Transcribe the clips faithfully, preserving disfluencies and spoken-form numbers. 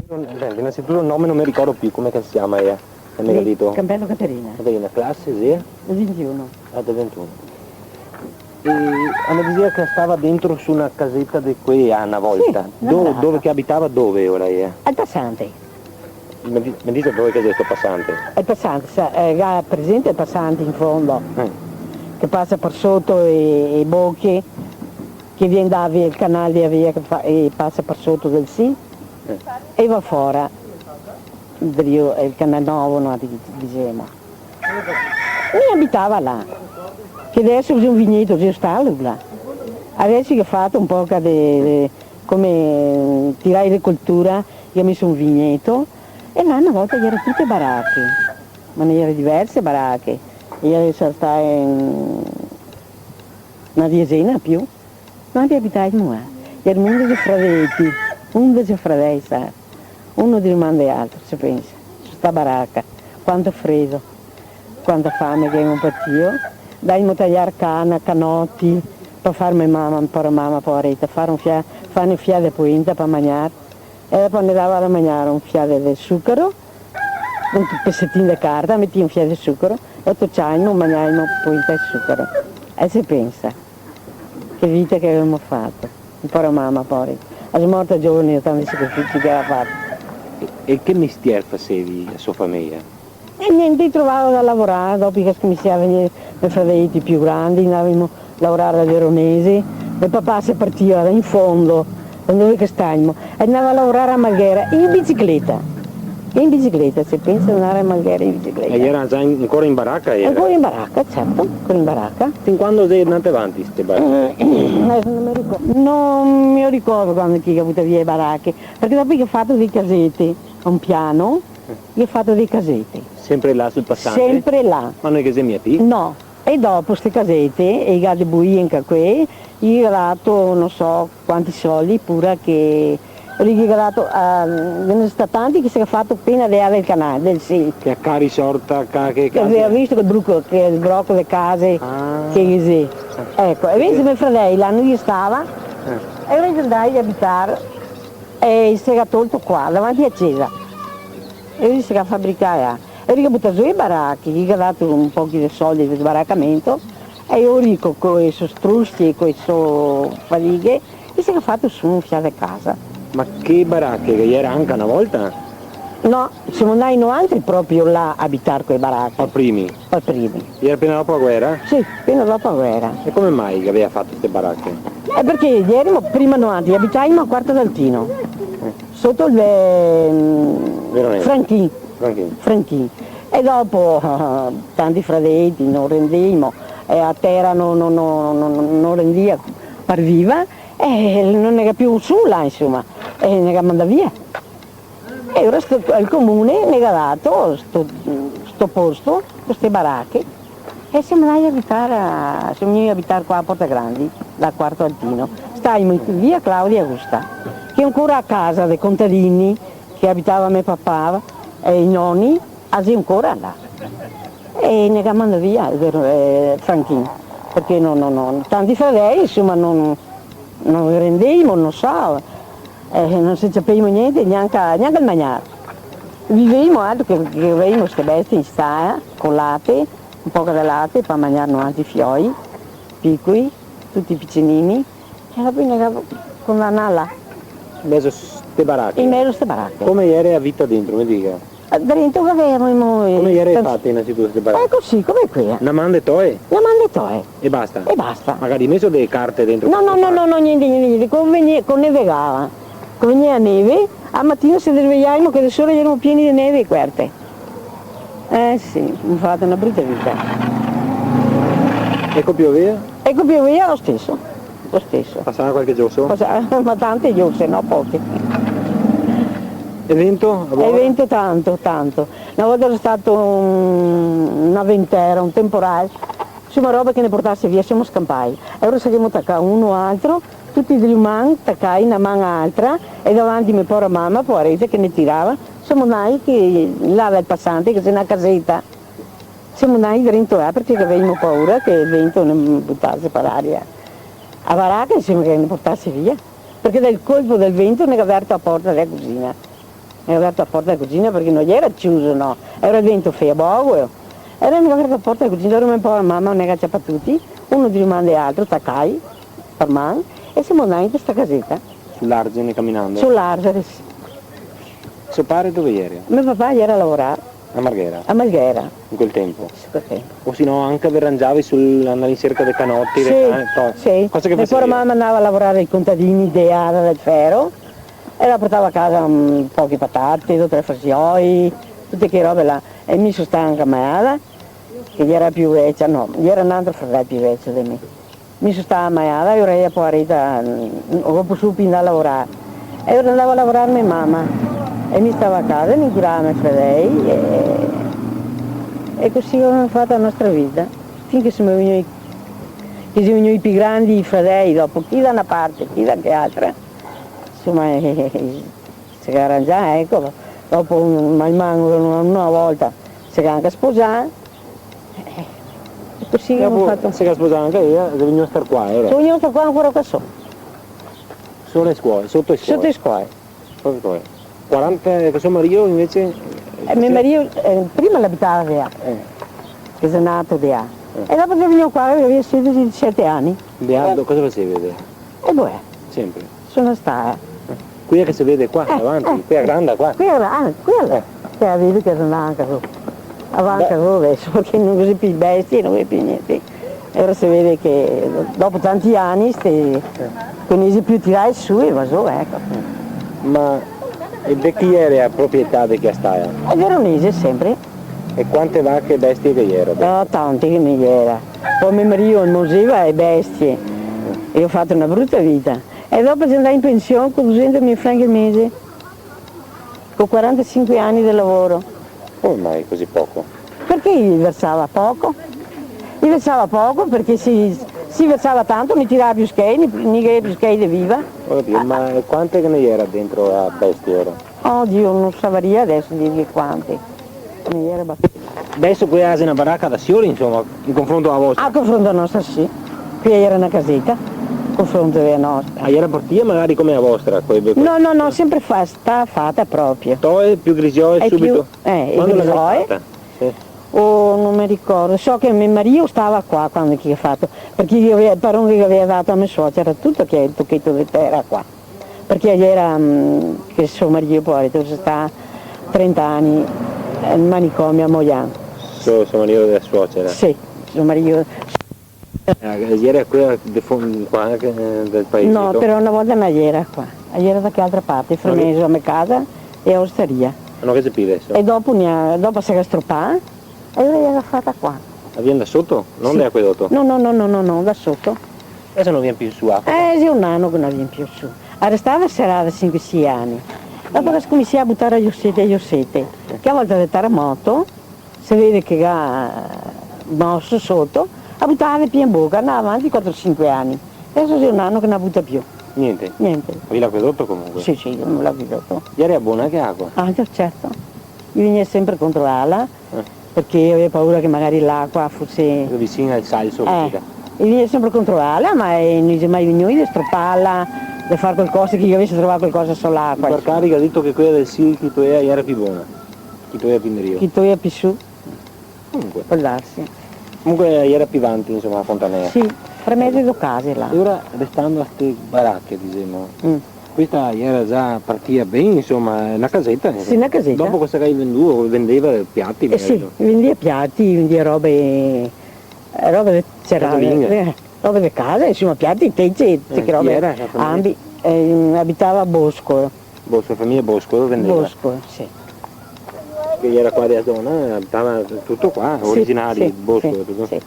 Senti, innanzitutto il nome non mi ricordo più, come che si chiama ella? Che mi ha detto? Campello Caterina. Caterina, classe, sì? Del ventuno. Ah, del ventuno. E la me diceva che stava dentro su una casetta di quei a una volta. Sì, una volta. Dove che abitava, dove ora ella? Al Passante. Mi di-, mi dice dove che è sto Passante? Al Passante, sa, eh, ga presente il Passante in fondo? Eh. Che passa per sotto e, e Bocche, che vien da via, il canale di via che fa, e passa per sotto del Sil, eh, e va fora, drio, eh, il Canal Novo, no, di-, dicemo. Mi abitava là, che adeso xe un vigneto, xe stalo là. Adeso che ga fato un poco de, de, come, mm, tirar de coltura, che ga meso un vigneto, e là na volta ghe gera tute barache, ma ne gera diverse barache, e ghe gera stà, mm, na diezena più. Quanti abitavimo, eh? Ghe gera undese fradeti, undese fradei, sa? Uno drio man de l'altro, se pensa. Su sta baraca, quanto fredo, quanta fame che gavemo patìo. Ndavimo a tajar cana, canoti, pa far me mama, pora mama, povareta, far un fia-, far un fià de poenta pa magnar. E dopo ne dava da magnar un fià de, de sucaro, un pesetin de carta, metìa un fià de sucaro, e tociaimo, magnaimo poenta e sucaro. E se pensa. Che vita che gavemo fato. Pora mama, pora. La xe morta giovane, tanti sacrifici che la ga fato. E, e che mestier fasevi la so fameja? E gnente, i trovava da lavorar, dopo che scominsiava a vegner me fradeti più grandi, ndavimo a lavorar da Veronese, me papà se partiva da in fondo, da dove che stavimo, e ndava a lavorar a Marghera in bicicleta. In bicicleta, se pensa, ndar a Marghera in bicicleta. E gera già in-, ancora in baraca, gera? Ancora in baraca, certo, ancora in baraca. Fin quando xe ndate avanti ste barache? Eh, deso no me ricordo. No me ricordo quando che i ga butà via le barache, parché dopo i ga fato dee casete a un piano, eh, i ga fato dee casete. Sempre là sul Passante? Sempre là. Ma no ghe xe mia pì? No. E dopo ste casete, e i ga de buie anca quee, i ga dato, no so, quanti soldi, pura che, e lì che ga dato, ah, ghe ne xe stà tanti che se ga fato pena de là del canal, del Sil. Che a Cari Sorta, ca-, che... Che case? Gaveva visto quel bruco, che el broco de case, ah, che ghe xe. Eh. Eco, e invese me fradei là no ghe stava, eh, e lori xe ndai a abitar, e i se ga tolto qua, davanti a cesa. E lori se ga fabricà là. E lori ga butà zo e barache, i ga dato un pochi de soldi de sbaracamento, e lori co, co e so strusie, co e so fadighe, i se ga fato su un fià de casa. Ma che barache, che gera anca na volta? No, semo ndai noantri proprio là a abitar co e barache. Pa primi? Pa primi. Gera pena dopo la guera? Sì, pena dopo la guera. E come mai che gaveva fato ste barache? Eh, parché gerimo, prima noantri abitavimo a Quarto d'Altino. Eh. Soto el ve-, mm, Veronese. Franchin. Franchin. Franchin. E dopo, tanti fradeti, no rendimo, e la tera no, no, no rendea par viva, e no ne ga più su là, insoma, e ne ga mandà via. E ora sto, el comune ne ga dato sto, sto posto, ste barache, e semo ndai a abitar a, semo vegnui a abitar qua a Porta Grandi, da Quarto Altino. Stavimo in via Claudia Augusta, che xe ancora a casa dei contadini che abitava me papà e i noni, a xe ancora là. E ne ga mandà via, xe vero, eh, Franchin, parché no, no, no, tanti fradei, insoma, no, no rendevimo, no so, eh, no se ciapevimo gnente, gnanca, gnanca el magnar. Vivevimo, altro che, che gavevimo ste bestie in stala, co late, un poco de late, par magnar noantri fioi, picoli, tuti picinini, e la fine che, co la nala. In mezo ste barache? In mezo ste barache. Come gera la vita dentro, me diga? Eh, dentro che gavevimo, eh... Come gera fate innanzitutto ste barache? Eh, cusì, come quea. Na man de toe? Na man de toe. E basta? E basta. Magari meso dele carte dentro? No, no, no, no, no, gnente, gnente, gnente. Co vegnea, co nevegava, co vegnea neve, a matina se svegliavimo che de sora gerimo pieni de neve e coperte. Eh sì, gavemo fato na bruta vita. E co piovea? E co piovea lo steso, lo steso. Pasava qualche gioso? Pasa-, ma tante giose, no, poche. E vento? A vora? E vento tanto, tanto. Na volta gera stato un, na ventera, un temporal, insoma, roba che ne portase via, semo scanpai. E ora se ghemo tacà uno a l'altro, tuti drio man, tacai na man a l'altra, e davanti me pora mama, povareta, che ne tirava. Semo ndai che là dal pasante, che xe na caseta. Semo ndai drento là, parché gavevimo paura che el vento ne butase par aria a baraca, insoma, che ne portase via. Parché dal colpo del vento ne ga verto la porta dela cusina. Gavea verto la porta dea cusina parché no gera ciuso, no, gera dentro, fea bogo. Gera verto la porta dea cusina, gera un po' la mama, no gera ciapà tuti, uno drio man de l'altro, tacai, par man, e semo ndai in sta caseta. Sul arzene caminando? Sul arzene, sì. So pare dove gera? Me papà gera a lavorar. A Marghera? A Marghera. In quel tempo? Sì, quel tempo. O se no anca ve rangiavi sul, andar in serca de canoti, de cane, to-, sì. Cosa che fasevi? E po la mama ndava a lavorar ai contadini de Ara del Fero, e la portava a casa un poche patate, do tre fasioi, tute che robe là. E mi so stà anca maiada, che gera pì vecia, no, gera un altro fradel pì vecio de mi. Mi so stà maiada, e ora ela poareta, mm, no go posù pì ndar a lavorar. E ora ndava a lavorar me mama, e mi stava a casa, e mi curava me fradei, e, e cusì gavemo fato la nostra vita, fin che semo vegnui, che semo vegnui pì grandi i fradei, dopo chi da na parte, chi da che altra. Insoma, eh, eh, eh, se ga rangià, eco, dopo un, man man, una, una volta se ga anca sposà, eh, e cusì gavemo fato. Dopo se ga sposà anca ela, xe vegnua a star qua, ora? So vegnua a star qua, ancora qua so. Soto e scuole, soto e scuole? Soto e scuole. Soto e scuole. Quaranta, che so marìo invese? Eh, me marìo, eh, prima l'abitava de là, eh, che xe nato de là. Eh. E dopo che vegnù qua, che gaveva sedese, disete ani. De là, eh, cosa fasevi de là? E boh. Sempre? Sono stata. Eh. Quela che se vede qua, eh, davanti, eh, quela granda qua. Quela, ah, quela. Eh. Che la vedi che xe anca su. Avanti, beh, adeso, parché no ghe xe pì bestie, no ghe xe pì gnente. E ora se vede che dopo tanti ani, ste, eh, che no i xe pì tirà su, e va su, eco. Ma, e de chi gera la proprietà de sta stala? E veronese, sempre. E quante vache e bestie che gera? Ah, tante che ne gera. Po me marìo el moseva e bestie. E go fato na bruta vita. E dopo so ndà in pension co dusento mila franchi al mese. Co quarantasinque ani de lavoro. Come mai così poco? Parché i versava poco. I versava poco parché se, se i versava tanto, no i tirava pì schei, no, no i gaveva pì schei de vivar. Ho capito, ma quante che ne gera dentro a bestie ora? Oh Dio, no savaria adeso dirghe quante. Ne gera ba- Adeso quela xe na baraca da siori, insoma, in confronto a vostra? A confronto a nostra, sì. Quela gera na caseta, confronto a nostra. Ah, gera partìa magari come a vostra, co e be-, no, no, no, sempre fa-, stà fata proprio. Toie, pì grisoe, e subito? Pì, eh, e grisoe. Quando la gavì fata? Sì. Oh, no me ricordo. So che me marìo stava qua quando che i ga fato, parché i gaveva, el paron che gaveva dato a me suocera tuto quel tocheto de tera qua. Parché gera, mm, che so marìo, poareto, xe stà trenta ani, eh, in manicomio a Mojan. So, so marìo dela suocera? Sì, so marìo. Eh, gera quela de fon-, qua, eh, del paese? No, però na volta no gera qua. Gera da che altra parte, fra mezo a me casa e a ostaria. Ma no ghe xe pì adeso? E dopo, dopo se ga stropà, e ora i la ga fata qua. La vien da soto? No de l'aquedoto? No, no, no, da soto. Adeso no vien pì su acua? Eh, xe un ano che no vien pì su. Gera stà serada sinque, sie ani. Dopo che ga scominsià a butar a josete, a josete, che a volta del taramoto, se vede che ga moso soto, a butava de pì in boca, ndava avanti quatro sinque ani. Adeso xe un ano che no buta pì. Gnente? Gnente. Gavì l'aquedoto comunque? Sì, sì, gavemo l'aquedoto. Gera bona che acua? Ah, già, certo. I vegnea sempre controlarla, eh, parché i gavea paura che magari l'acua fose... Vicina al salso, eh, capito? I vegnea sempre controlarla, ma, eh, no i xe mai vegnui de stroparla, de far qualcosa, che i gavese trovà qualcosa so l'acua. Barcari ga dito che quela del Sil, chi toea, gera pì bona, chi toea pì indrio. Chi toea pì su. Comunque. Pol darse. Comunque gera pì vanti, insoma, la fontanea. Sì, fra mezo e do case là. E ora, restando a ste barache, disemo, mm, questa gera già partìa ben, insoma, na caseta, insoma. Sì, na caseta. Dopo cosa che i vendea? Vendea piati, eh, sì, magari, no? Vendea piati, vendea robe, eh, robe de ceramica, eh, robe de casa, insoma, piati, tece, eh, tece, robe, chi gera la fameja? Ambi, eh, abitava a Bosco. Bosco, fameja Bosco, dove vendea? Bosco, sì. Che gera qua dea zona, abitava tuto qua, sì, originari, sì, Bosco, sì, tuto? Sì.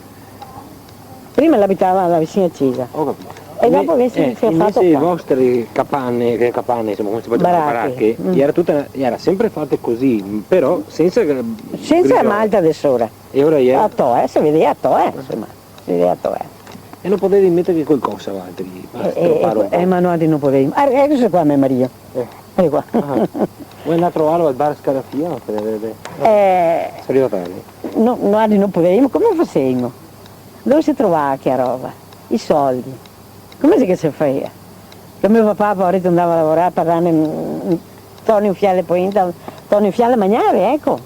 Prima l'abitava là vicino a cesa. Ho capito. E dopo invese, eh, se ga fato qua. Invese le vostre capane, che capane, insoma, come se pol ciamar, barache, barache, mm, gera tuta, gera sempre fate cusì, però sensa che... Sensa malta de sora. E ora gera? A toea, eh, se vedea a toea, eh, insoma. Sì, esato, eh. E no podevi meterghe qualcosa, valtri, par stropar un po'? Eh, eh, ma noaltri no podevimo. Ah, eco qua me marìo. Eh. Eco qua. Ah. Vol ndar a trovarlo al bar Scarafia? No, eh, eh, eh. Eh, xe rivà tardi. No, noaltri no podevimo, come fasevimo? Dove se trovava che roba? I soldi. Come xe che se fea? Che me papà, poareto, ndava a lavorar par darne un, un, Torni un fià de poenta, torni un fià de magnare, eco.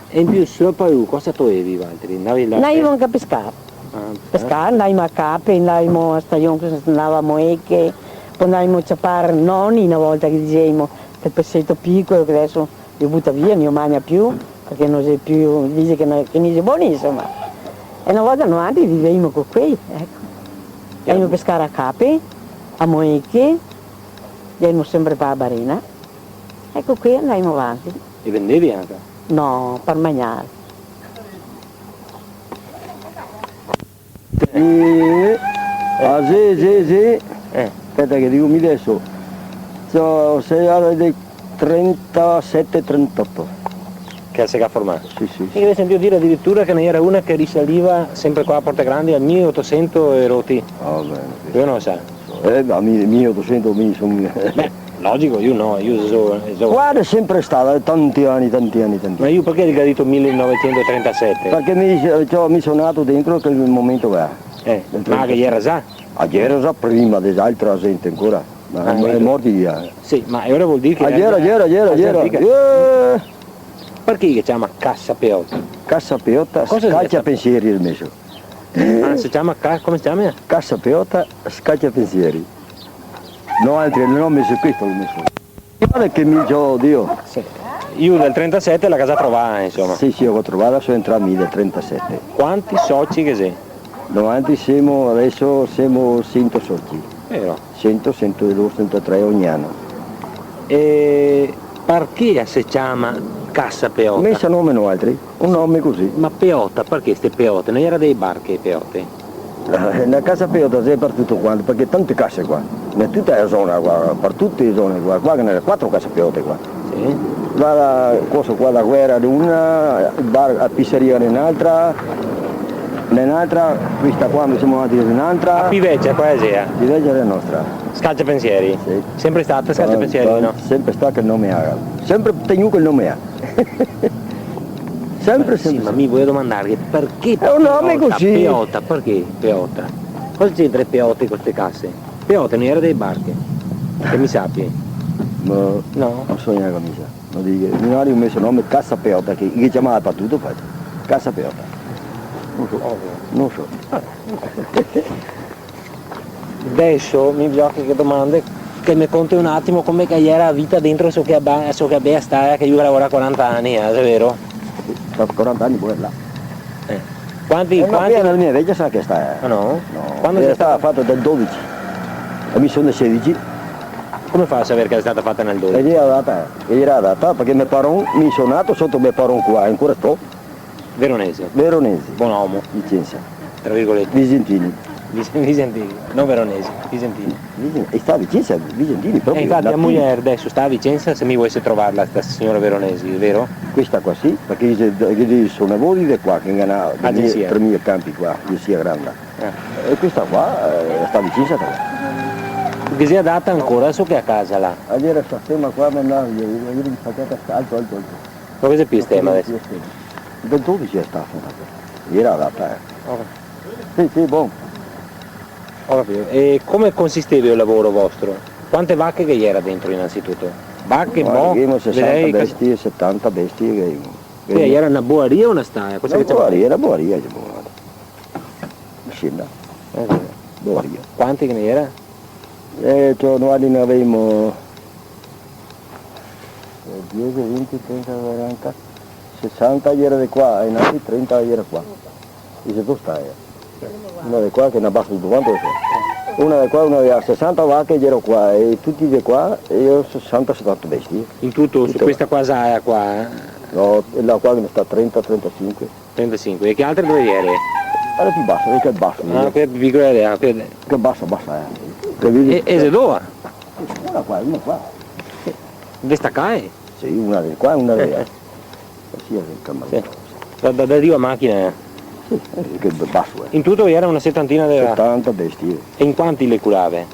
E in più, sora par lu, cosa toevi valtri? Ndavi là a pe-, ndaimo anca a pescar. Ah, eh? Pescar, ndaimo a cape, ndaimo a stajon che se ndava a moeche, po ndaimo a ciapar noni, na volta che dixeimo, quel peseto picolo che deso i buta via, no i magna più, parché no xe più, dixe che no, che no i xe boni, insoma. E na volta noantri viveimo co quei, eco. Ndaimo a pescar a cape, a moeche, ndaimo sempre pa barena. Eco, quei ndaimo vanti. E vendevi anca? No, par magnar. Eh, ah, sì, sì, sì. Eh. Speta che digo mi deso. So, se era del trentasete, trentaoto. Che se ga formà? Sì, sì, sì. Mi gavevo sentìo dire adiritura che ghe n'era una che risaliva sempre qua a Porte Grandi al mile otosento e roti. Ah, ben, sì. Lu no lo sa. Eh, ma mi-, mile otosento, mi son... Beh, logico, lu no, lu so, so... Qua xe sempre stata, tanti ani, tanti ani, tanti ani. Ma lu parché el ga dito mile novesento trentasete? Parché mi, ciò, mi son nato dentro quel momento là. Eh, del trentasete. Ma che ghe era za? Ah, ghe era za prima de altra zente ancora. Ma... Ah, eco. Xe morti via. Sì, ma alora vol dir che... Ah, ghe era, ghe era, ghe era, ah, ghe era. Senti che... Eh! Parché che se ciama Casa Peota? Casa Peota, cosa xe? Scacia pensieri, el meso. Ah, se ciama ca-, come se ciama? Casa Peota, scacia pensieri. No, altri, el nome xe questo, el meso. Varda che mi, ciò, Dio. Sì. Lu del trentasete la ga za trovà, insoma. Sì, sì, la go trovà, son entrà mi del trentasete. Quanti soci che xe? Noantri semo, deso semo sento soci. Vero? Sento, sento e do, sento e tre ogni ano. E parché se ciama Casa Peota? Mesa nome noaltri, un nome cusì. Ma peota, parché ste peote? No gera dee barche, peote? Eh, na casa peota xe par tuto quanto, parché tante case qua, in tuta la zona qua, par tute le zone qua, qua ghe n'era quatro case peote qua. Sì. Là, là, coso qua, la Guera de una, el bar, la pizzeria de n'altra, de n'altra, questa qua, mi semo andati de n'altra. La pi vecia, quala xe? Pi vecia xe la nostra. Scacia pensieri? Sì. Sempre stata Scacia pensieri, no? Sempre stà quel nome là. Sempre tegnù quel nome là. Sempre, sempre, sempre. Sì, ma mi volevo domandarghe parché... Xe un nome cusì. Peota, parché Peota? Cosa c'entra peote co ste case? Peote no gera dee barche, che mi sapia. No, no so gnanca mi, sa. No digo, mi no go meso nome Casa Peota, che, che ciamava par tuto, infati. Casa Peota. No so, no so. Deso mi vojo che domande, che me conte un atimo come che gera la vita dentro so che ba-, so che bea stala, che lu ga lavorà quaranta ani, eh, xe vero? Sì, quaranta ani pure là. Eh. Quanti, eh, ma quanti... Questa xe la mia vecia, sa che sta, eh. Ah, no? No, quando xe stata fata? Del dodese. E mi son del sedese. Come fa a saver che xe stata fata nel dodese? E gera data, e gera data, parché me paron, mi son nato soto me paron qua, e ancora sto. Veronese. Veronese. Bon omo. Vicensa. Tra virgolete. Visentini. Vis-, visentini, no veronesi, visentini. Visen-, e sta a Vicensa, Visentini, proprio. Eh, infati, la mojer deso sta a Vicensa, se mi volese trovarla, sta siora Veronesi, vero? Questa qua sì, parché dixe, che dixe, son lavori de qua, che ghe n'à tremila campi qua, che sia granda. Eh. E questa qua, eh, sta a Vicensa, sta qua. Che xe data ancora, so che a casa là? Gera sta stema qua, ma no, gera, gera un pacheto alto, alto, alto. Ma cosa xe pi stema deso? Del dodese xe stà fata. Gera data, eh. Ok. Sì, sì, bon. Go capìo. E come consisteva el lavoro vostro? Quante vache che gera dentro, inanzituto? Vache, bo-, gavemo sesanta bestie, setanta bestie che gavemo. Che gera na boaria o na stala? Cosa che ciamava? Na boaria, na boaria, ciamava. Sì, no. Eh, sì. Boaria. Quanti che ghe n'era? Eh, torno a ne gavemo Eh, diese, vinti, trenta, quaranta, sesanta gera de qua, e n'altri trenta gera qua. E xe do stale. Una de qua che ne basa tuto quanto, una de qua, una de là, sesanta vache gera qua, e tuti de qua, e sesanta, setanta bestie. In tuto, su questa qua, stala qua, eh? No, e là qua ghe ne sta trenta, trentasinque. Trentasinque. E che altre dove gere? Quela pi basa, quela pi basa, ah, quela pi picola, ah, quela. Quela basa, basa, eh. Che vedi? E, e xe dove? Una qua, una qua. Destacae? Sì, una de qua e una de là. Sì, sì, sì. Da, da, da drio a machina, eh. Sì, eh, che baso, eh. In tuto gera una setantina de... Setanta bestie. E in quanti le curave?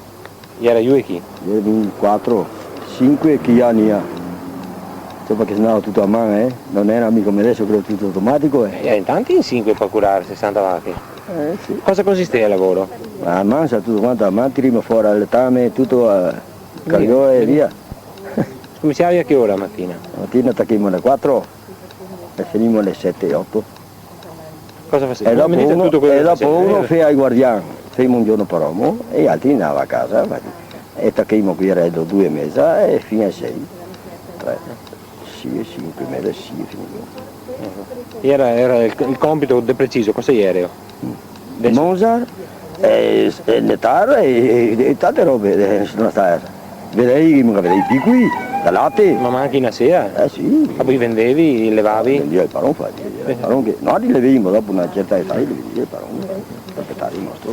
Gera lu e chi? Gera in quatro, sinque, chi ghe n'à. Insoma, che se ndava tuto a man, eh? No gera mica come deso che xe tuto automatico, eh. Eh, in tanti in sinque par curar sesanta vache. Eh, sì. Cosa consisteva el lavoro? A man, sa, tuto quanto a man, tiremo fora el letame, tuto a cariola e via. Cominsiavi a che ora a matina? Matina tachemo ale quatro e finimo ale sete, oto. Cosa fasevi? E dopo uno, tuto quel che fasevi, vero? E dopo uno fea el guardian, femo un giorno par omo, e i altri ndava a casa, infati. E tachemo qui, iera do due e meza e fin a sei. Tre, sì, e sinque e meza, sì, e finimo. Iera, iera el, el compito de preciso, cosa iera? Mozart, eh, s-, eh, le tare e, e, e tante robe, eh, sono state. Vedei, vedei picoli, da late. Ma, ma anca in asea? Eh, sì. Ma po i vendevi, i levavi? Vendeva el paron, infati, el paron che, no, li levemo dopo na certa età, li vendeva el paron, el proprietario nostro.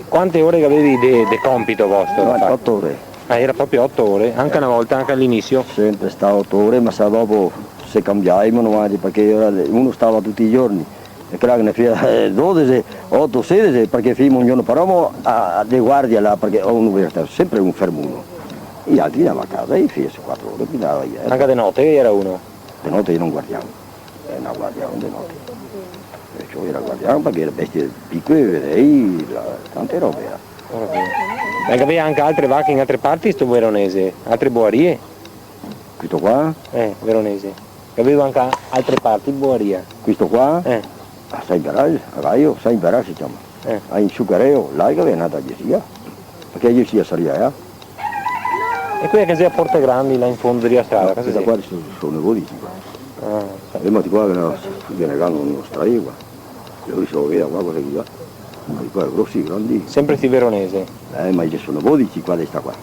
Quante ore che gavevi de, de compito vostro da fare? No, oto ore. Ah, iera proprio oto ore, anca na volta, anca a l'inisio? Sempre stà oto ore, ma sa, dopo se canbiaimo, no, parché iera, uno stava tuti i giorni, e quel che ne fea, eh, dodese, oto, sedese, parché femo un giorno par omo a, a, de guardia là, parché uno doveva star sempre un fermo uno. I altri ndava a casa e fea su quatro ore, quindi ndava via. Anca de note iera uno? De note iera un guardian, eh, un guardian de note. E ciò iera guardian parché iera bestie picole, vedei, là, tante robe iera. Ho capito. Ma che gaveva anca altre vache in altre parti, sto veronese? Altre boarie? Questo qua? Eh, veronese. Che gaveva anca altre parti, boaria. Questo qua? Eh. A San Imperà, a Gaio, San Imperà se ciama. Eh. A in Sucareo, là che gaveva n'altra agenzia. Parché agenzia saria, eh? E quela che xe a Porte Grandi, là in fondo de la strada, cosa xe? Questa qua xe, xe un negozi qua. Ah, ok. E ma di qua che no, che ne hanno uno straio qua. Io mi so, vedi qua cosa che ghe xe. Di qua xe grosi, grandi. Sempre sti veronesi? Eh, ma ghe xe un negozi qua, de sta qua.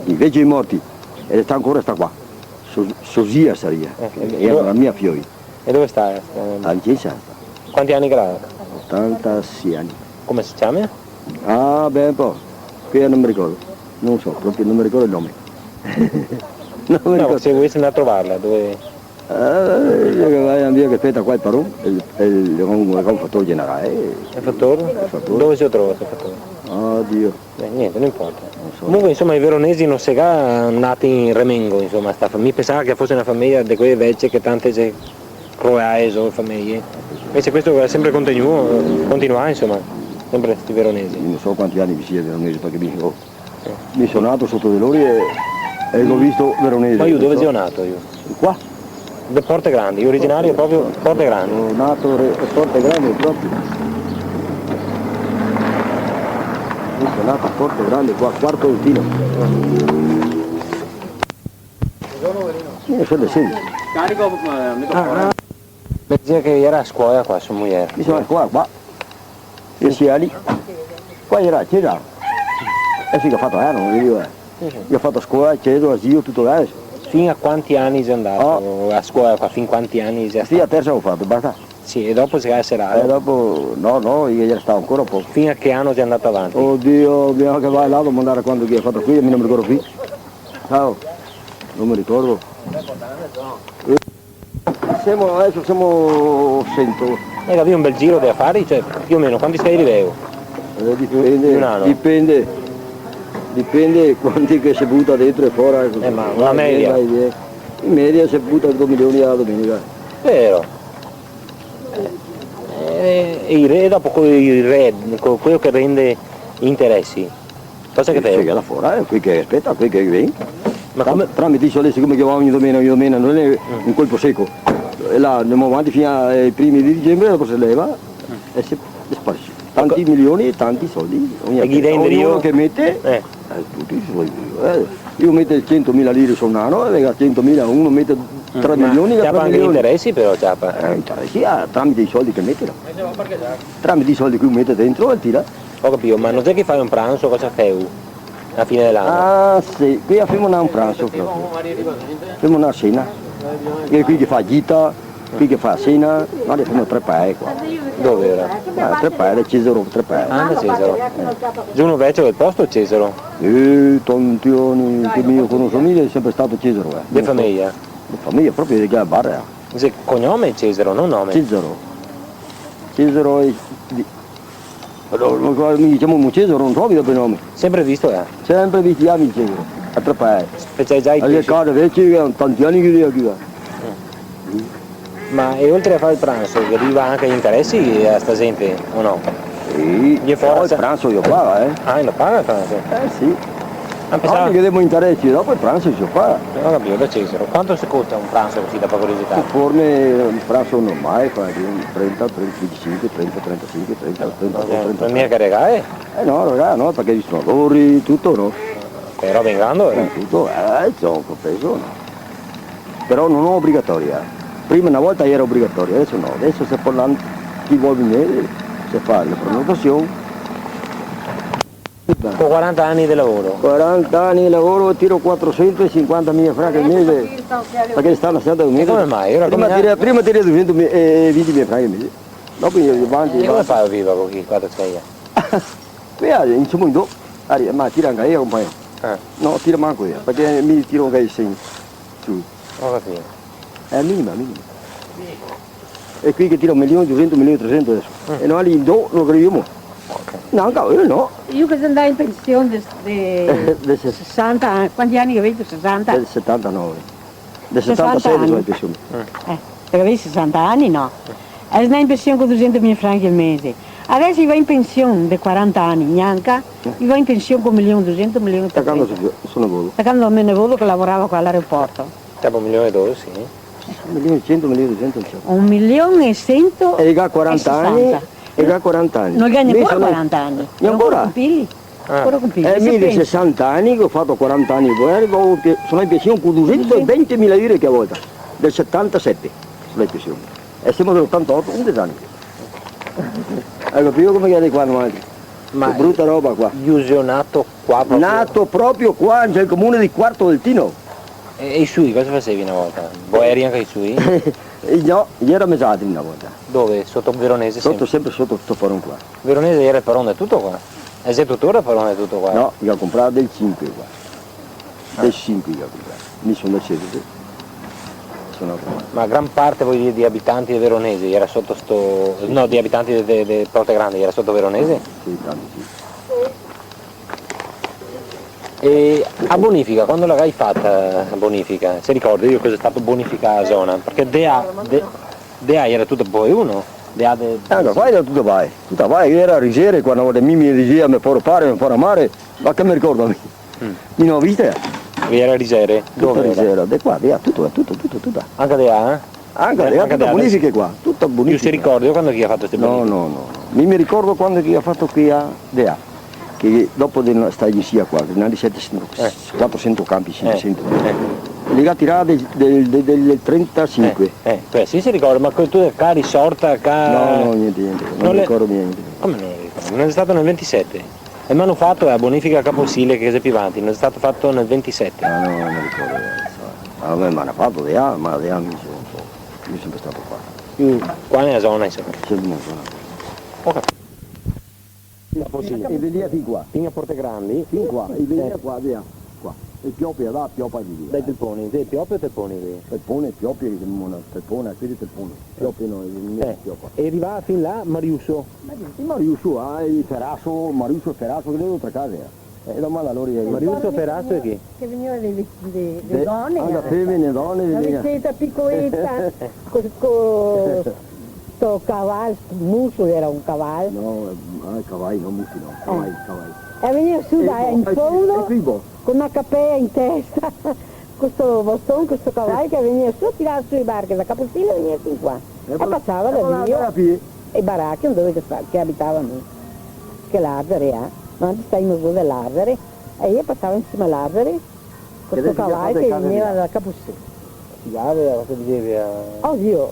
Invese i morti, e sta ancora sta qua. So, so zia saria. Eh, e, e dove, la mia fioi. E dove sta, eh? A Vicenza sta. Quanti ani che la ga? Otantasei ani. Come se ciama? Ah, beh, un po'. Qui no me ricordo. No so, proprio no me ricordo el nome. No me ricordo. No, se volesi andar a trovarla, dove? Eh, io che vago via che speta qua el paron, el, el, el, el, el fator generale, eh. El fator? El fator. Dove se lo trova sto fator? Oddio. Eh, gnente, no inporta. No so. Comunque, insoma, i veronesi no se ga ndati in remengo, insoma, sta fa-, mi pensava che fose na fameja de quele vecie che tante xe croae, so fameje. Invese questo ga sempre continuo-, continuà, insoma, sempre sti veronesi. No so quanti ani che i sia veronesi, parché mi, oh, mi so nato soto de lori e, e go visto veronesi. Ma lu dove xe nato, lu? Qua. De Porte Grandi, originario proprio Porte Grandi. Nato re-, Porte Grandi proprio. Mi so nato a Porte Grandi, qua, Quarto Altino. Io so de Sedi. Carico, eh, microfono. Ah, ah. Pensavo che iera a scola qua, so mujer. Mi so a scola qua. E sì, lì. Qua iera, iera. E sì che go fato, eh, no, io, eh. Sì, sì. Io go fato scola, cieso, asilo, tuto là, eh. Fin a quanti ani xe ndà a scola qua? Fin quanti ani xe stà? Sì, a terza go fato, basta. Sì, e dopo se ga serà? E dopo, no, no, io iera stà ancora un poco. Fin a che ano xe ndà avanti? Oddio, bisogna che va là, domandar quando che go fato qui, mi no me ricordo più. Ciao, no me ricordo. Semo, deso semo sento. Eh, capì, un bel giro de afari, cioè, più o meno, quanti schei riveo? Eh, dipende, dipende, dipende quanti che se buta dentro e fora, eco. Eh, ma una media? Vai, vai, via. In media se buta do milioni a la domenica. Vero? Eh, e i re-, dopo co-, i re-, co-, quelo che rende i interesi. Cosa che feo? Sì, che là fora, eh, quei che speta, quei che vien. Ma come? Tramite i soldi, sicome che va ogni domenica, ogni domenica, no xe un colpo seco. E là, ndemo avanti fin ai primi de dicembre, dopo se leva e se, se sparse. Tanti milioni e tanti soldi. Ogni, e chi dentro, ognuno che mete, eh, tuti i soldi, eh. Io meto centomila lire su un ano, e vega centomila, uno mete tre milioni, ma ciapa anca i interesi, però, ciapa. Eh, interesi, ah, tramite i soldi che mete, no? Tramite i soldi che mete dentro e tira. Go capìo, ma no xe che fè un pranso, cosa fè a fine de l'ano? Ah, sì, qui femo un pranso proprio. Femo na sena. E quei che fa gita, quei che fa sena, noi femo tre pae qua. Dove iera? Ah, tre pae, Cesaro, tre pae. Ah, da Cesaro. Eh. Xe uno vecio del posto, Cesaro? Eh, tanti ani che mi conoso, mi xe sempre stà Cesaro, eh. De fameja? De fameja, proprio de quela barra. Xe cognome Cesaro, no nome? Cesaro. Cesaro e di-, Alora, mi ciamo Cesaro, no so, mi do nome. Sempre visto, eh? Sempre visto, mi Cesaro, a tre pae. Specializà in pesce. Casa veci, eh, tanti ani che vivo qua. Mm. Ma, e oltre a far el pranso, che riva anca i interesi a sta gente, o no? Sì, ghe fora el pranso i lo paga, eh. Ah, i lo paga el pranso? Eh, sì. Ma pensavo... Oggi che devo interesi, dopo el pranso se fa. No, ho capito, da Cesaro. Quanto se costa un pranzo così, da curiosità? Conforme un pranzo normale, fa di un trenta, trenta, venticinque, trenta, trentacinque, trenta, trenta, trenta. Non è mica che regà, eh? Eh no, regà, no, perché i suonatori, tutto, no? Però ben grande, eh? Tutto, eh, insomma, compreso, no? Però non è obbligatoria. Prima una volta era obbligatoria, adesso no, adesso se parla, chi vuol venire, se fa la prenotazione. Con quaranta anni di lavoro. Quaranta anni di lavoro, tiro quattrocentocinquantamila franchi al mese, perché sta lasciando un mese. E come mai? Ora prima come tira, prima tira duecento, eh, venti mila franchi al mese. Dopo io avanti, e come avanti. Fai a vivere con chi? Quattro, sei anni? Beh, insomma, no. Ari, ma tira anche io, compagno. Eh. No, tira manco io, perché mi tiro anche i sei. Su. Ho capito. È minima, minima. E qui che tira un milione duecento, un milione trecento adesso. Mm. E noi lì in do non crediamo. Ok. No, anche io no. Io che sono andata in pensione de, de... Del ses- sessanta anni, quanti anni che avete? Sessanta? Del settantanove. Del settantasei sono in pensione. Eh, perché avevi sessanta anni, no? E andai in pensione con duecento mila franchi al mese. Adesso i va in pensione de quaranta anni, gnanca, i va in pensione con un milione duecento, un milione trecento. Da quando sono, sono volo? Da quando me ne volo che lavorava qua all'aeroporto. Dopo un milione e dodici, sì. Un milione e cento, un milione e duecento, insomma. Un milione e cento e sessanta. E ga quaranta anni, e ga quaranta anni. Non ga neanche quaranta anni. E ancora? Ancora compili. Ah. Ancora compili. Eh, mi de sessanta anni, che ho fatto quaranta anni, eh, dopo che sono in pensione con duecentoventimila lire che a volta, del settantasette sono in pensione. E siamo dell'ottantotto, undici anni. Hai capito come che è qua, no? Ma che brutta roba qua. Giusio nato qua proprio? Nato proprio qua, nel comune di Quarto del Tino. E, e i sui, cosa fasevi una volta? Boeri anca i sui? Eh, no, i era mesati una volta. Dove? Sotto Veronese? Sotto, sempre sotto sto paron qua. Veronese era el paron de tuto qua? E xe tuttora el paron de tuto qua? No, i ga comprà del sinque qua. Ah. Del sinque i ga comprà. Mi son del sedese. Son nato qua. Ma gran parte, voio dir, dei abitanti de Veronese era sotto sto, no, dei abitanti de, de, de Porte Grande era sotto Veronese? Sì, tanti sì. E a bonifica, quando la gai fata a bonifica? Se ricorda, io cosa xe stato bonificà a zona? Perché de là, de, de là era tuto po uno, de là de... Eh, no, qua era tuto vai, tuto vai, era risere, quando mi, mi dixea, me poro fare, me poro amare, ma che me ricordo mi? Mm. Mi no ho viste? Era risere? Tuto dove era? Risere, de qua, de là, tuto, tuto, tuto, tuto. Anca de là, eh? Anca, eh, anca tuta bonifica qua, tuta bonifica. Io se ricordo, io quando che i ga fato ste bonifiche? No, no, no, no. Mi me ricordo quando che i ga fato qui a, de là, che dopo de sta agensia qua, che ne ga setesento, eh, quatrosento campi, eh, sinquesento. Eh. Li ga tirà del, del, del, del trentasinque. Eh, eh, beh, sì, se ricorda, ma que-, tu qua risorta, qua... No, no, niente, niente, no me ricordo niente. Come no me ricordo? No xe stato nel ventisete? E me ga fato la bonifica a Caposile, che xe pì vanti, no xe stato fato nel ventisete? Ah, no, no me ricordo, eh, so. Ah, beh, me ga fato de là, ma de là mi so un po'. Mi son sempre stato qua. Più qua nela zona, insoma. Sempre nela zona. Ho capito. Caposile. E vegnea fin qua. Fin a Porte Grandi? Fin qua, e vegnea qua, via. Qua. E Piopi, là, Piopa, via. Dai Telponi, sì, Piopi o Telponi, sì? Telponi, Piopi, Telponi, quei Telponi. Piopi no, eh, Piopa. E rivava fin là Mariuso? Ma sì, Mariuso, ah, e Feraso, Mariuso e Feraso, che le altre case, eh. Eh, domanda lori, eh. Mariuso, Feraso e chi? Che vegneva de, de, de done, ah, da femene, done, una veceta picoleta, co, co sto caval, sto muso, era un caval. No, eh, ah, cavai, no, musi no, cavai, cavai. E vegneva su da in fondo, co na capea in testa, co sto baston, co sto caval che vegneva su a tirar su le barche, da Caposile vegneva fin qua. E pasava da via e barache dove che sta, che abitava mi. Che l'Arzere, eh? Noi stavimo su de l'Arzere e io pasavo in sima a l'Arzere co sto caval che vegneva da Caposile. Che gaveva, cosa dicevi a... Oddio,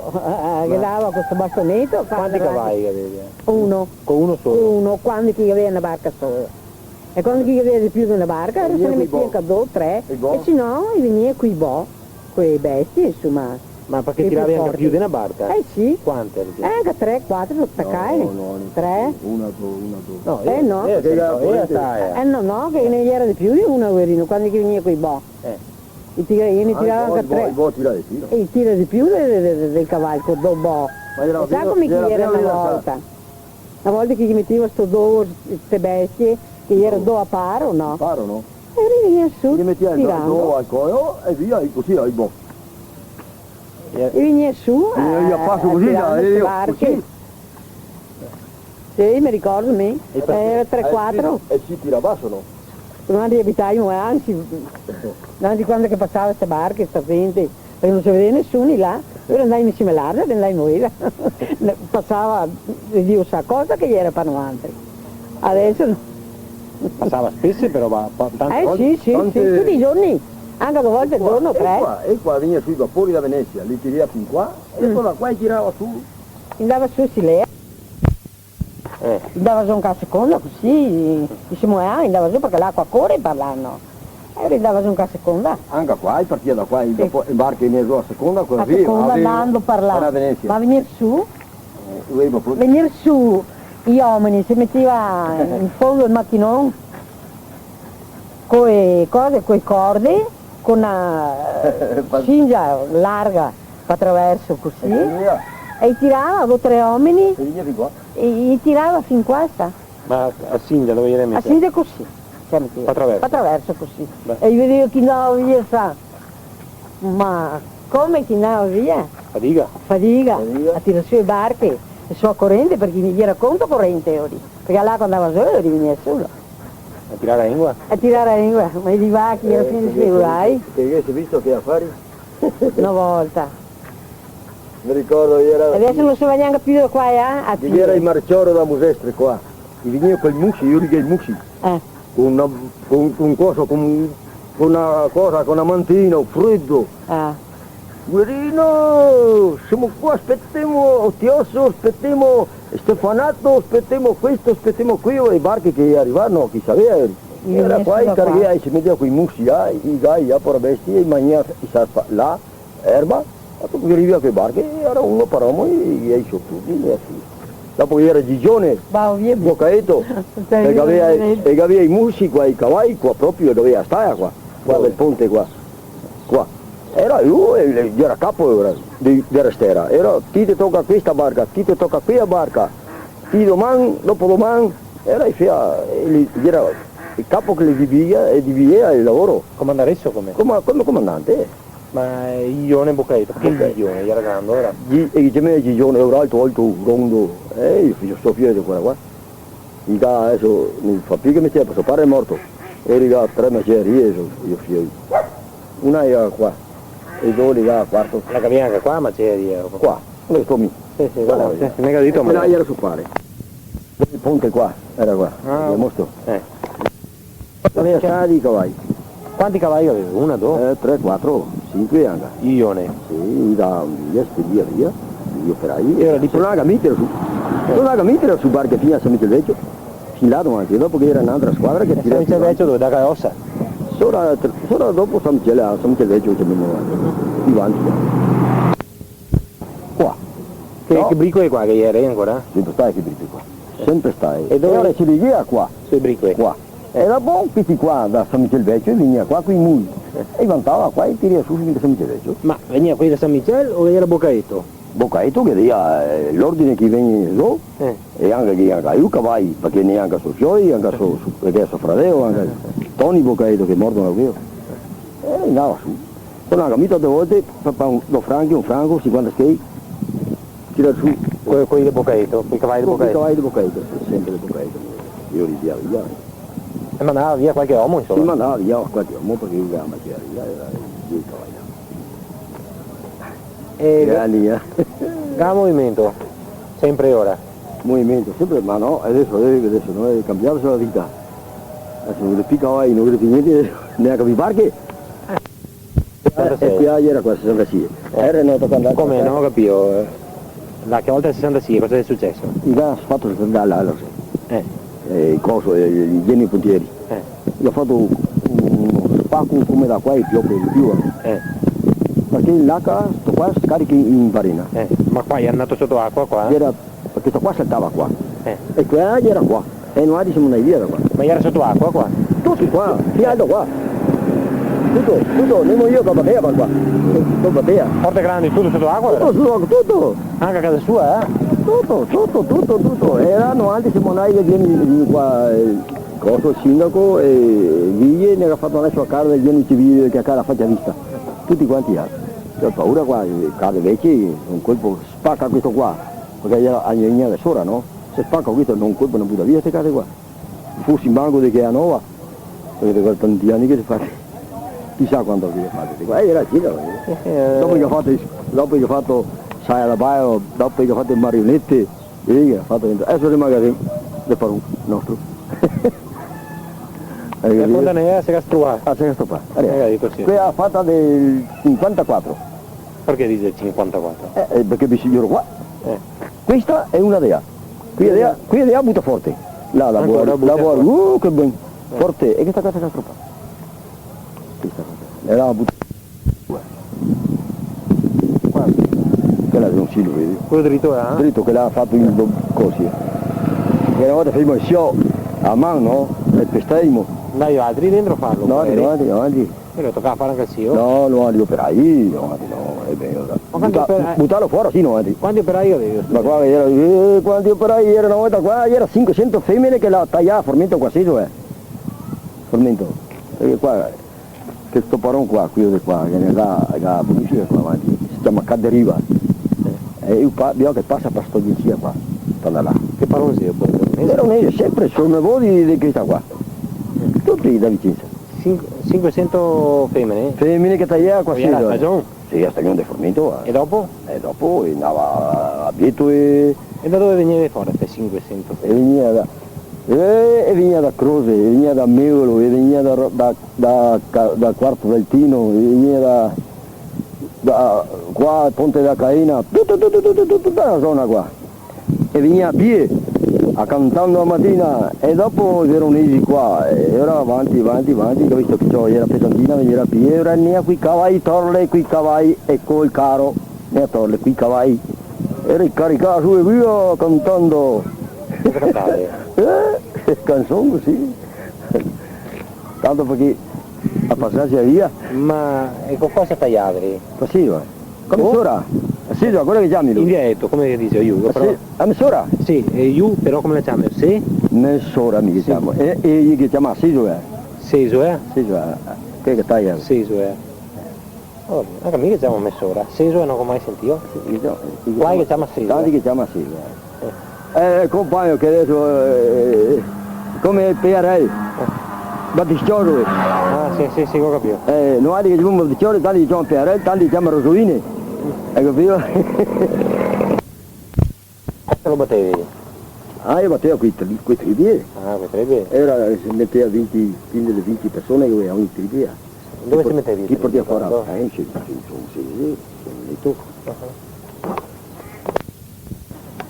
che dava co sto bastoneto, quanti cavai che gavevi? Uno. Co uno solo? Uno, quando che i gaveva na barca sola. E quando che i gaveva de più de na barca, alora se ne metea anca do, tre, e se no, i vegnea coi bo. Quee bestie, insoma. Ma parché tiravi anca più de na barca? Eh, sì. Quante? Eh, anca tre, quatro, tacae. No, no, no. Tre? Una, do, una, do. No, eh, no. Eh, no, no, che ghe ne iera de più de una, poverino, quando che vegnea coi bo. Eh. I tira-, i ne tirava anca tre. Ah, i bo, i bo tira de più. E i tira de più de, de, de, de, del caval, co do bo. Ma iera... Sa come che iera na volta? Na volta che ghe metea sto do, ste bestie, che iera do a paro, no? Paro, no? E i vegnea su, tirando. Ghe metea el do al coło e via, e cusì, ai bo. E i vegnea su, e i a paso cusì, tirando ste barche. Cusì. Sì, me ricordo mi. Iera tre, quatro. E si tirava su, no? Noantri abitavimo, anzi, noantri quando che pasava ste barche, sta gente, parché no se vedeva nesuni là, alora andavimo in sima a l'arda e andavimo via. Pasava, Dio sa cosa che gera par noantri. Adeso no. Pasava speso, però, ma pa-, tante volte, sì, sì, tante sì, tuti i giorni, anca do volte al giorno, tre. E qua, e qua vegnea su i vapori da Venezia, li tirava fin qua, e dopo da qua i tirava su. Andava su, sì, lì. Eh. Andava su anca a seconda, cusì, i se moea, andava su, parché l'acua core par là, no? E andava su anca a seconda. Anca qua, i partia da qua, i dopo, i barche vegnea su a seconda, cusì, a seconda, andando par là. Par Venezia. Ma vegnir su, vegnir su, i omeni se meteva in fondo al machinon, co e cose, co e corde, co na, eh, singia larga, pa traverso cusì, e i tirava, do tre omeni, e i tirava fin qua, sa. Ma a singia dove gera mesa? A singia cusì, se meteva. Pa traverso. Pa traverso cusì. Beh. E i vedeva che andava via, sa. Ma come che andava via? Fadiga. Fadiga. Fadiga. A tirar su e barche, e su a corente, parché no gera conto corente, ora. Parché l'acua andava su e vegnea su. A tirar a engua? A tirar a engua, ma i rivachi, eh, a fine se guai. Te ghe visto che afari? Na volta. Me ricordo, gera... Adeso no se va gnanca pì da qua, eh, a tira. Gera i marciori da Musestre qua. I vegnea coi musi, i riga i musi. Eh. Co na, co, co un coso, co, co na cosa, co na mantina, fredo. Ah. Guerino, semo qua, spetemo Otioso, spetemo Stefanato, spetemo questo, spetemo queo, e barche che rivava, chi saveva, eh. Gera qua, i carghea, i se meteva coi musi, ah, i gai, ah, pora bestia, i magnea, i sa fa-, là, erba, e dopo che rivava co e barche, gera uno par omo, e, e i so tuti, e sì. Dopo gera Gigione, Bocaeto, e che gavea, e che gavea i musi qua, i cavai qua proprio, e che gavea a stala qua, qua del ponte qua. Qua. Gera lu, el, el gera capo, gera, de, de restera. Gera, ti te toca questa barca, ti te toca quea barca, ti doman, dopodoman, gera, el fea, el, el gera el capo che le dividea, e dividea el lavoro. Comandareso come? Come, come comandante, eh. Ma Gigione Bocaeto, parché Bocaeto. Gigione, gera grando, gera? Gi-, e i ciamea Gigione, gera alto, alto, rondo, eh, el fea, so fio de quela qua. Diga, adeso no fa pì che mestiere, so pare xe morto. E riga tre macerie, so, i fio. Una gera qua, e do riga a quarto. La gavea anca qua, macerie? Qua, dove sto mi. Sì, sì, qua, sì, sì, me ga dito, ma là gera so pare. El ponte qua, gera qua. Ah. Gavemo sto. Eh. Gavea stala de cavai. Quanti cavai gaveva? Uno, do? Eh, tre, quatro, sinque anca. Gigione? Sì, da via, spedea via, i operai. E gera de... Tornava a meter su. Eh. Tornava a meter su barche fin a San Michel Vecio. Fin là davanti, dopo che gera n'altra squadra che tirava. San Michel Vecio dove? Da Caossa? Sora, sora dopo San Michel, a San Michel Vecio che andemo avanti. Pì avanti. Qua. Che, no. Che bricoe qua che gera ancora? Senpre stà che bricoe qua. Eh. Senpre stà. E dove? E ora se ligea qua. Sui bricoe. Qua. E dopo questi qua da San Michel Vecio vegnea qua coi muli. Eh. E i vantava qua e tirea su fin da San Michel Vecio. Ma vegnea quei da San Michel o gera Bocaeto? Bocaeto che dea, eh, l'ordine che vegni su, eh, e anca che anca i cavai, parché gnanca so fioi, anca so, so, parché so fradeo, anca Toni Bocaeto che xe morto, no, queo. E andava su. Tornava a meter tante volte, pa, pa un, do franchi, un franco, sinquanta schei, tirar su. Co, coi de Bocaeto, coi cavai de Bocaeto? Coi cavai de Bocaeto, senpre de Bocaeto. Io li via, via. E mandava via qualche omo, insoma? Sì, mandava via qualche omo, parché i gavea maceria, gera dei cavai. E gavea movimento, senpre ora? Movimento, senpre, ma no, adeso, eh, adeso no, xe cambiada la vita. Adeso no ghe xe pì cavai, no ghe xe pì gnente, gnanca pì barche. Sesantasei. Eh, e qua gera qua, sesantasei. Eh. Gera no, toca andar. Come? No go capìo. Eh, da che volta el sesantasei, cosa xe suceso? I ga fato sfondar là, là, sì. Eh. Eh, el coso, eh, i geni puntieri. Eh. I ga fato un spaco come da qua e pì, pì, pì, eh. Eh. Parché l'acua, sto qua, se carica in farina. Eh. Ma qua xe andà soto acua, qua? Gera Parché sto qua saltava qua. Eh. E qua gera qua. E noaltri semo ndai via da qua. Ma gera soto acua qua? Tuto qua, fin alto qua. Tuto, tuto, nemo io che batea par qua. Che batea. Porte Grandi, tuto soto acua? Tuto soto acua, tuto. Anca casa sua, eh? Tuto, tuto, tuto, tuto. E noaltri semo ndai via, via qua, eh, coso, el sindaco, e Vighe, ne ga fato adeso a casa, via, no se vede che a casa facia vista. Tuti quanti là. Go paura qua, eh, case vecie, un colpo spaca questo qua. Parché gera a legna de sora, no? Se spaca questo, no, un colpo no buta via ste case qua. Fosi manco de che a nova. Parché par tanti ani che se fa, chisà quanto che se fa, eh, iera cusì, eh. Eh, eh. Dopo che ga fato, dopo che ga fato Saia da Baio, dopo che ga fato e marionete, e che ga fato, deso xe el magazin de paron nostro. E la fontanela se ga stropà. Ah, se ga stropà. Eh, ga dito sì. Quela fata del sinquantaquatro. Parché dixe sinquantaquatro? Eh, eh, parché mi sogno qua. Eh. Questa xe una de là. Quela de là, quela de là buta forte. Là, la... Ancora buta forte. Uh, che ben. Eh. Forte. E questa qua se ga stropà. Questa qua. E la buta... Qua. Quela xe un silo, vedi? Quelo drito là? Drito, che l'à fato in do... cosi. Che na volta faimo el sio a man, no? E pestaimo. Ndai altri dentro a farlo? No, magari. No, no, no. E lo tocava fare anca el sio? No, no, i operai, no, no, xe ben, dai. Ma quanti... Buta... operai? Butarlo fora, sì, no, dai. Quanti operai gaveva? Ma qua iera, eh, quanti operai iera na volta qua? Iera sinquesento femene che la taiava formento qua, sì, cioè. Formento. E qua, che sto paron qua, quelo de qua, che ne ga, ga bonifica qua avanti, se ciama Caderiva. Eh. E mi pa... vedo che pasa par sto vicio qua, par là. Che paron xe, po? Veronese, sempre, so nevodo de questa qua. Eh. Tuti da Vicenza. Sinque-, sinquesento femene? Femene che taiea qua, sì, a stagion? Sì, a stagion de formento, eh. E dopo? E dopo ndava a Bieto e... E da dove vegneva fora ste sinquesento? E vegneva da, eh, e vegneva da Crose, e vegneva da Meolo, e vegneva da Ro-, da, da Ca-, da Quarto del Tino, e vegneva da, da qua, Ponte dea Caena, tuta, tuta, tuta, tuta, tuta la zona qua. E vegnea a pie, a cantando a matina, e dopo i veronesi qua, e ora avanti, avanti, avanti, che go visto che ciò, iera pesantina, vegnea a pie, ora ndea coi cavai, torle coi cavai e col caro, ndea torle coi cavai, e ricaricava su e via cantando. Cosa cantava? Eh, canson, sì. Tanto parché a pasarse via. Ma, e co cosa taiavi? Cusì, va. Come... Oh. Mesora? Sì, già, quela che ciami lu. In dialeto, come che dixe, aiuto, però. Sì, a mesora? Sì, e lu, però come la ciami? Sì? Mesora mi... Sì. Ciamo. E, e i che ciama sesoea? Sesoea? Sesoea, eh. Che, che taia? Sesoea. Oh, anca mi che ciamo mesora. Sesoea no go mai sentìo. Sì, i che ciama, i che... Qua i che ciama sesoea. Tanti che ciama sesoea. Eh. Eh, compagno, che deso, eh, come pearel. Eh. Batiscioso. Ah, sì, sì, sì, go capìo. Eh, noaltri che ciamemo batiscioso, tanti che ciama pearel, tanti che ciama rosoine. Hai capìo? Quanto lo batevi? Ah, mi bateva coi tri-, coi tripie. Ah, coi tripie. Iera, se metea vinti, quindese, vinti persone che gavea ogni tripia. Dove se metevi i tripie? Chi portea fora? Eh, sì, sì, insoma, sì, sì, sì, sì. Ah.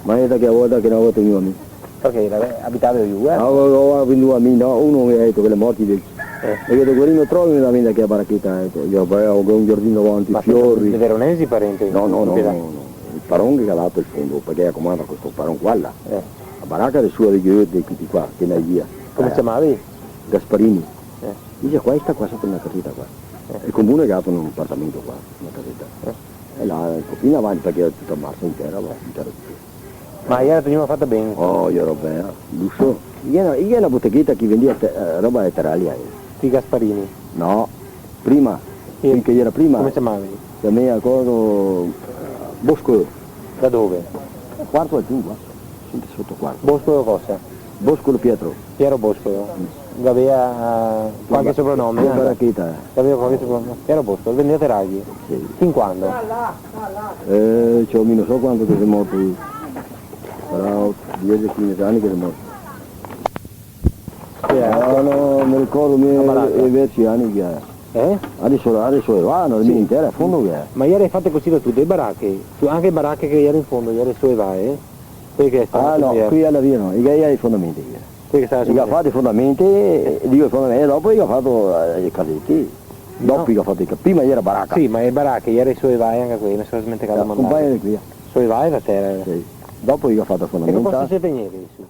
Ma xe da che volta che no go vegnù mi. Parché? Abitavi lu, eh? No, no, no, vegnù mi, no, uno me ga dito che l'è morto, dixe. Eh. E che Guerino trovi una venda che a baracheta, eco, mi, beh, go un giardin davanti, fiori. Ma de veronesi parenti? No, no, no, no, no. El paron che ga dato el fondo, parché el comanda questo paron qua, là. Eh. La baraca de sua de Goethe, de tuti qua, che ne via. Come se ciamavi? Gasparini. Eh. Dixe, qua sta qua soto na caseta qua. Eh. El comune che ga dato un apartamento qua, na caseta. Eh. E là, un pochino avanti, parché iera tuta marsa in tera, va, in tera. Ma iera prima fata ben? Oh, iera ben, luso. Iera, iera na botegheta che vendea te-, eh, roba de teralia, eh. Ti Gasparini? No, prima, sì. Quel che iera prima. Come se ciamavi? Ciamea coso, Bosco. Da dove? Quarto del Tino, qua. Sempre soto Quarto. Bosco cosa? Boscolo Pietro. Piero Boscolo. Mm. Gavea qualche sopranome, eh? Baracheta, eh. Gavea qualche sopranome. Piero Boscolo, vendea teraghi. Sì. Fin quando? Eh, ciò, mi no so quanto che xe morto lu. Sarà diese, quindese ani che xe morto. Sì, eh. Ah, no, me ricordo, mi, i veci ani che... Eh? Deso, deso, ah, no, sì. Mi intera a fondo che... Ma iera fate cusì da tute e barache? Anca e barache che iera in fondo, iera soevà, eh? Quele che xe state... Ah, no, qui a la via no, i ga, i ga i fondamenti, i ga. Quele che stava... I ga fato i fondamenti, e digo i fondamenti, e dopo i ga fato, eh, i caseti. No. Dopo i ga fato i ca-, prima iera baraca. Sì, ma e barache iera soevà anca quele, me so smentegà de mandar. Compagno de qui, eh. Soevà la tera, eh. Sì. Dopo i ga fato i fondamenti. E co cosa se tegneva su?